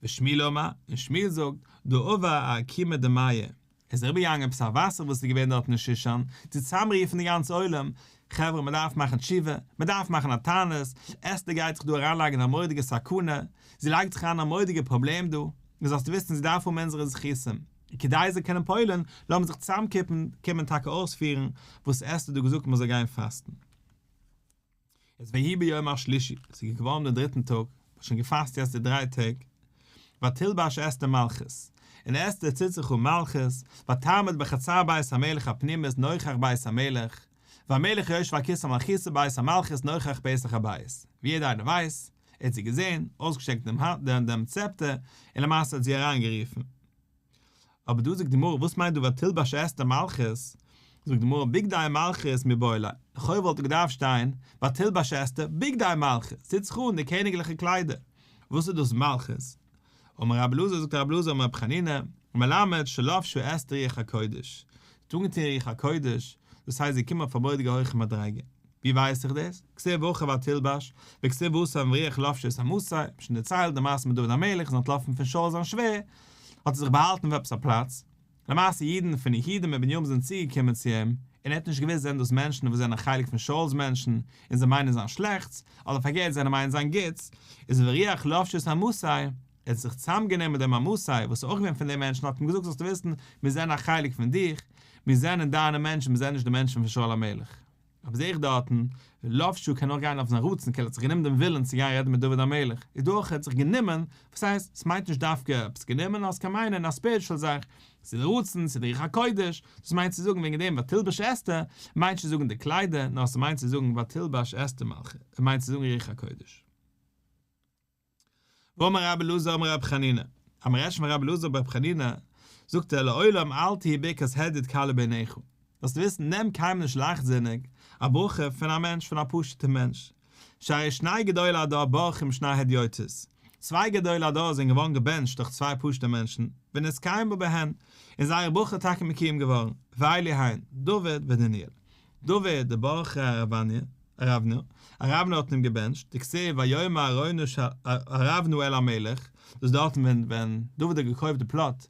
ושמואל אמר, און שמואל זאגט, דעבר אעקומא דמיא, ער איז אריבערגעגאנגען עפעס א וואסער וואס איז געווען דארט אין שושן, צו צוזאמרופן די גאנצע עולם, חברה מען דארף מאכן תשובה, מען דארף מאכן א תענית, אסתר גייט זיך דא אריינלייגן אין א מורא'דיגע סכנה, זי לייגט זיך אריין אין א מורא'דיגע פראבלעם דא, און זאלסטו וויסן זי דארף האבן אונזערע זכותים, און כדי זי זאל קענען פועל'ן, לאמיר זיך צוזאמקומען טאקע אויספירן וואס אסתר האט דא געזאגט מען זאל גיין פאסטן. איז ויהי ביום השלישי, ס'איז געווארן דעם דריטן טאג, מ'האט שוין געפאסט יעצט די דריי טעג, ותלבש אסתר מלכות, און אסתר טוט זיך אן מלכות, ותעמוד בחצר בית המלך הפנימית נוכח בית המלך, והמלך יושב על כסא מלכותו בית המלכות נוכח פתח הבית, ווי יעדער איינער ווייסט, ער האט זי געזען, אויסגעשטעקט דעם דעם צעפטער, און למעשה האט זי אריינגערופן. אבער דא זאגט די גמרא וואס מיינט דא ותלבש אסתר מלכות, זאגט די גמרא בגדי מלכות מיבעי ליה, לכאו' וואלט געדארפט שטיין ותלבש אסתר בגדי מלכות, טוט זיך אן די קעניגליכע קליידער, וואס איז דאס מלכות? אמר רבי אלעזר זאגט רבי אלעזר אמר רבי חנינא, מלמד שלבשה אסתר רוח הקודש, זי האט אנגעטון רוח הקודש, דאס הייסט זי איז געקומען אויף א מורא'דיגע הויכע מדריגה. ווי ווייס איך דאס? כתיב הכא ותלבש, וכתיב התם ורוח לבשה את אמתו, כ'האב שוין דערציילט די מעשה מיט דוד המלך איז אנטלאפן פון שאול זיין שווער, האט ער זיך באהאלטן אויף עפעס א פלאץ, למעשה אידן פון יהודה מיט בנימין זענען צוגעקומען צו אים, און ער האט נישט געוואוסט זענען דאס מענטשן וואס זענען א חלק פון שאול'ס מענטשן און זיי מיינען זיין שלעכטס, אדער פארקערט זיי מיינען זיין גוטס, איז ורוח לבשה את אמתו, ער האט זיך צוזאמגענומען מיט דעם אמתו וואס איז אויך געווען פון די מענטשן האט אים געזאגט זאלסטו וויסן מיר זענען א חלק פון דיך, מיר זענען דיינע מענטשן מיר זענען נישט די מענטשן פון שאול המלך. אבער זעה איך דארטן, לבשה קען אויך גיין אויף זיין רצון, כאילו ער האט זיך גענומען דעם ווילן צו גיין רעדן מיט דוד המלך, איז דא אויך ער האט זיך גענומען, וואס הייסט, ס'מיינט נישט דווקא עפעס גענומען, נאר ס'קען מיינען א ספיריטשול זאך, ס'איז די רצון, ס'איז די רוח הקודש, דאס מיינט צו זאגן וועגן דעם ותלבש אסתר, מיינט נישט צו זאגן די קליידער, נאר ס'מיינט צו זאגן ותלבש אסתר מלכות, מיינט צו זאגן רוח הקודש. ואמר רבי אלעזר אמר רבי חנינא, אז מען רעדט שוין פון רבי אלעזר ברבי חנינא, זאגט ער לעולם אל תהי ברכת הדיוט קלה בעיניך, זאלסטו וויסן נעם קיינמאל נישט לייכטזיניג א ברכה פון א מענטש פון א פשוט'ע מענטש, שהרי שני גדולי הדור ברכו עם שני הדיוטות, צוויי גדולי הדור זענען געווארן געבענטשט דורך צוויי פשוט'ע מענטשן, ונתקיימה בהן, און זייער ברכה איז טאקע מקוים געווארן, ואלו הן, דוד ודניאל. דוד דברכיה ארונה, ארונה האט אים געבענטשט, דכתיב ויאמר ארונה אל המלך, דאס איז דארטן ווען ווען דוד האט געקויפט די פלאט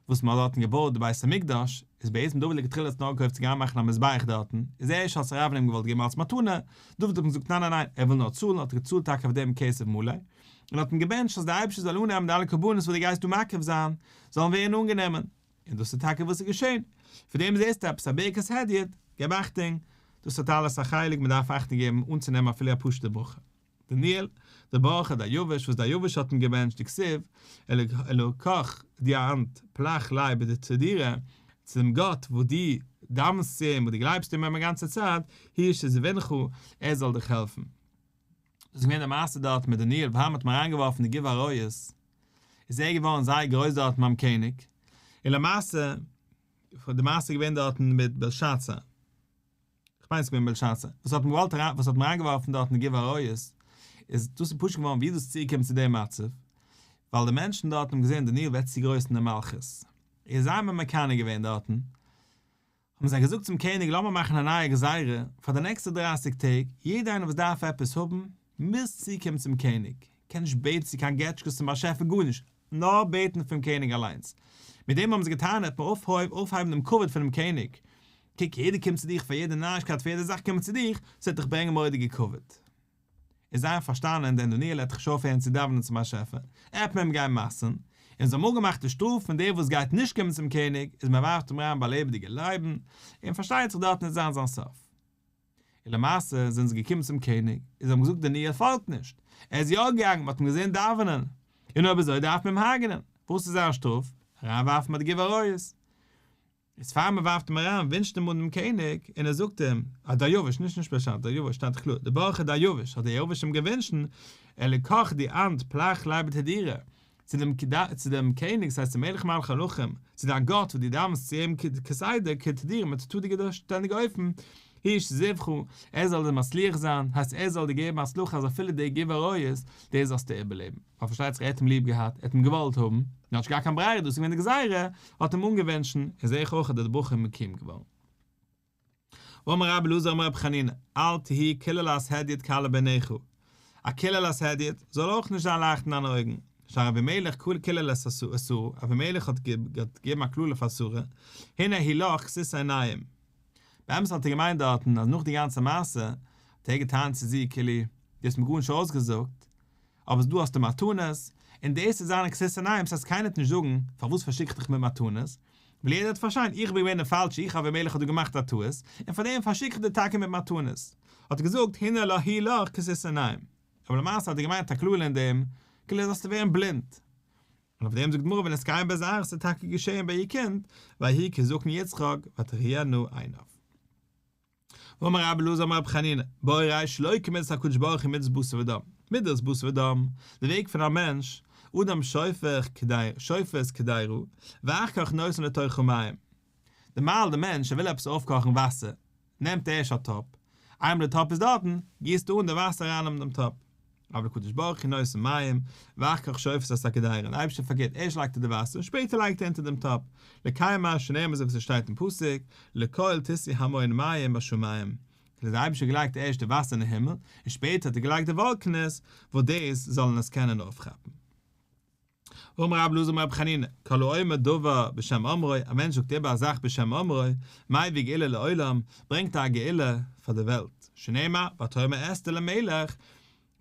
וואס מען האט דארטן געבויט די בית המקדש, איז בעצם דוד לכתחילה האט עס נאר געקויפט צו גיין מאכן א מזבח דארטן, איז ערשט האט עס ארונה אים געוואלט געבן אלס מתנה, דוד האט אים געזאגט ניין ניין ניין, ער וויל נאר צאלן, האט ער געצאלט טאקע אויף דעם כסף מלא, און האט אים געבענטשט אז דער אייבערשטער זאל אננעמען די אלע קרבנות וואס דו גייסט דא מקריב זיין, זאלן ווערן אנגענומען. און דאס איז טאקע וואס איז געשען, פון דעם זעסטו עפעס א ברכת הדיוט, געב אכטונג, דאס האט אלעס א חלק, מען דארף אכטונג געבן אנצונעמען אפילו א פשוט'ע ברכה. דניאל, דברכיה דריוש וואס דריוש האט אים געבענטשט דכתיב, אלקך די אנת פלח ליה בתדירא, צו דעם גאט וואס דו דאווענסט צו אים, וואס דו גלייבסט אים אים א גאנצע צייט, הוא ישזבנך, ער זאל דיך העלפן. דאס איז געווען די מעשה דארט מיט דניאל וואו מ'האט אים אריינגעווארפן אין די גוב אריות, איז ער געווארן זייער גרויס דארטן ביים קעניג, און למעשה, די מעשה איז געווען דארטן מיט בלשאצר, כ'מיין ס'איז געווען בלשאצר, וואס האט אים געוואלט אריין, וואס האט אים אריינגעווארפן דארטן אין גוב אריות, איז דאס איז פשוט געווארן ווי איז דאס צוגעקומען צו דעם מצב, ווייל די מענטשן דארטן האבן געזען דניאל ווערט צו גרויס אין די מלכות, איז זיי האבן אים מקנא געווען דארטן, האבן זיי געזאגט צום קעניג לאמיר מאכן א נייע גזירה, פאר די נעקסטע דרייסיג טעג, יעדער איינער וואס דארף עפעס האבן, מוז צוקומען צום קעניג, קען נישט בעטן צו קיין געטשקעס צום באשעפער גארנישט, נאר בעטן פונעם קעניג אליינס. מיט דעם האבן זיי געטענה'ט מען אויפהייבן דעם כבוד פונעם קעניג, קוק יעדער קומט צו דיך פאר יעדע נארישקייט פאר יעדע זאך קומט מען צו דיך, ס'וועט דיך ברענגען מורא'דיגע כבוד. און זיי האבן פארשטאנען דער דניאל העט דאך נישט אויפהערן צו דאווענען צום באשעפער, עט מען אים גיין מסר'ן, און זיי האבן אפגעמאכט די שטראף פון דער וואס גייט נישט קומען צום קעניג, איז מען ווארפט אים אריין ביי לעבעדיגע לייבן, און פארשטייט זיך דארטן וועט זיין זיין סוף. און למעשה זענען זיי געקומען צום קעניג, און זיי האבן געזאגט דניאל פאלגט נישט, ער איז יא געגאנגען, מען האט אים געזען דאווענען, און אויב אזוי דארף מען אים הרג'נען, וואס איז זיין שטראף? אריינווארפן ביי די גוב אריות. איז פאר מען ווארפט אים אריין ווינטשט אים אן דעם קעניג און ער זאגט אים, אז דריוש, נישט נישט בלשאצר, דריוש שטייט דאך קלאר, דברכיה דריוש, האט דריוש אים געווינטשן, אלקך די אנת פלח ליה בתדירא, צו דעם צו דעם קעניג, ס'הייסט צום מלך מלכי המלכים, צו דיין גאט וואס דו דאווענסט צו אים כסדר, כתדירא מיט תדיר שטענדיגע אופן, הוא ישזבך, ער זאל דיר מצליח זיין, הייסט ער זאל דיר געבן הצלחה אז אפילו די גוב אריות, דאס זאלסטו איבערלעבן. ווייל פארשטייט זיך ער האט אים ליב געהאט, ער האט אים געוואלט האבן, און האט נישט געהאט קיין ברירה, דאס איז געווען די גזירה, האט אים אנגעוואונטשן, און זעה איך אויך אז די ברכה איז מקוים געווארן. ואמר רבי אלעזר אמר רבי חנינא, אל תהי קללת הדיוט קלה בעיניך, א קללת הדיוט זאל אויך נישט זיין לייכט אין דיינע אויגן, שהרי אבימלך קילל את שרה, אבימלך האט געגעבן א קללה פאר שרה, הנה הוא לך כסות עיניים. באמת האט ער געמיינט דארטן אז נאך די גאנצע מעשה האט ער געטענה'ט צו זי כאילו, דו האסט מיר גארנישט אויסגעזאגט, אבער דא האסטו מתנות, און דאס איז זיינע כסות עיניים, ס'הייסט קיינער וועט נישט זאגן, פארוואס פארשיק איך דיך מיט מתנות? ווייל יעדער וועט פארשטיין, איך בין געווען דער פאלשער, איך אבימלך האב דא געמאכט א טעות, און פאר דעם פארשיק איך דיר טאקע מיט מתנות. האט ער געזאגט, הנה לה הוא לך כסות עיניים. אבער למעשה האט ער געמיינט א קללה אין דעם, כאילו זאלסטו ווערן בלינד. און אויף דעם זאגט די גמרא ונתקיים בזרעה, ס'איז טאקע געשען ביי איר קינד, ויהי כי זקן יצחק ותראינה עיניו. ואמר רבי אלעזר אמר רבי חנינא, בוא וראה שלא כמידת הקדוש ברוך הוא מידת בשר ודם, מידת בשר ודם, די וועג פון א מענטש, אדם שופך קדירה, שופך קדירה, ואחר כך נותן לתוכה מים. נארמאל די מענטש ער וויל עפעס אויפקאכן וואסער, נעמט ער ערשט א טאפ, איינמאל די טאפ איז דארטן, גיסט ער אן די וואסער אריין אין דעם טאפ. אבל הקדוש ברוך הוא נותן מים, ואחר כך שופך את הקדירה, דער אייבערשטער פארקערט, ערשט לייגט ער די וואסער און שפעטער לייגט ער אונטער דעם טאפ, לקיים מה שנאמר אזוי ווי ס'שטייט אין פסוק, לקול תשאו המון מים בשמים, האט דער אייבערשטער געלייגט ערשט די וואסער אין הימל, און שפעטער האט ער געלייגט די וואלקענעס, וואס דאס זאלן עס קענען אויפכאפן. ואמר רבי אלעזר אמר רבי חנינא, כל האומר דבר בשם אומרו, א מענטש זאגט איבער א זאך בשם אומרו, מביא גאולה לעולם, ברענגט ער א גאולה פאר די וועלט, שנאמר, ותאמר אסתר למלך,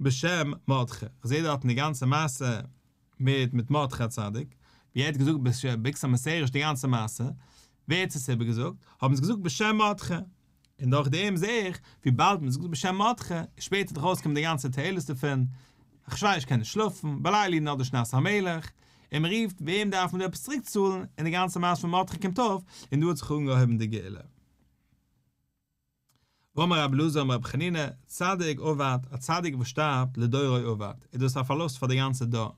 בשם מרדכי, איך זעה דארטן די גאנצע מעשה מיט מיט מרדכי הצדיק, ווי ער האט געזאגט בגתן ותרש די גאנצע מעשה, ווער האט עס איבערגעזאגט? האבן זיי געזאגט בשם מרדכי, און דורך דעם זעה איך, וויבאלד מען זאגט בשם מרדכי, איז שפעטער דאך ארויסגעקומען די גאנצע תועלת דערפון, אחשורוש קען נישט שלאפן, בלילה הוא נדדה שנת המלך, און מען רופט, וועם דארף מען דא עפעס צוריק צאלן, און די גאנצע מעשה פון מרדכי קומט אויף, און דא האט זיך אנגעהויבן די גאולה. ואמר רבי אלעזר אמר רבי חנינא, צדיק אבד, א צדיק וואס שטארבט, לדורו אבד, איז דאס א פארלוסט פאר די גאנצע דור.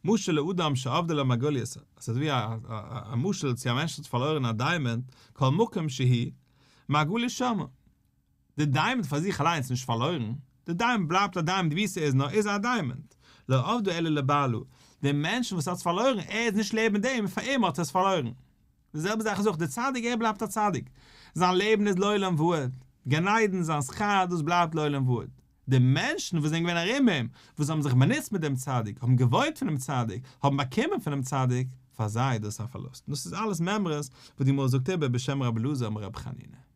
משל לאדם שאבדה לו מרגלית, עס איז ווי א משל צו א מענטש וואס האט פארלוירן א דיימאנט, כל מקום שהוא, מרגלית שמה. די דיימאנט פאר זיך אליינס איז נישט פארלוירן, די דיימאנט בלייבט א דיימאנט ווי ס'איז נאר איז א דיימאנט. לא אבדה אלא לבעלה, דער מענטש וואס האט עס פארלוירן, ער איז נישט לעבן דעם, פאר אים האט ער עס פארלוירן. די זעלבע זאך איז אויך דער צדיק ער בלייבט א צדיק, זיין לעבן איז לעולם ועד, גן עדן, זיין שכר דאס בלייבט לעולם ועד, די מענטשן וואס זענען געווען ארום אים, וואס האבן זיך באנוצט מיט דעם צדיק, האבן געוואוינט פונעם צדיק, האבן באקומען פונעם צדיק, פאר זיי איז דאס א פארלוסט. און דאס איז אלעס מימרות וואס די גמרא זאגט איבער בשם רבי אלעזר אמר רבי חנינא.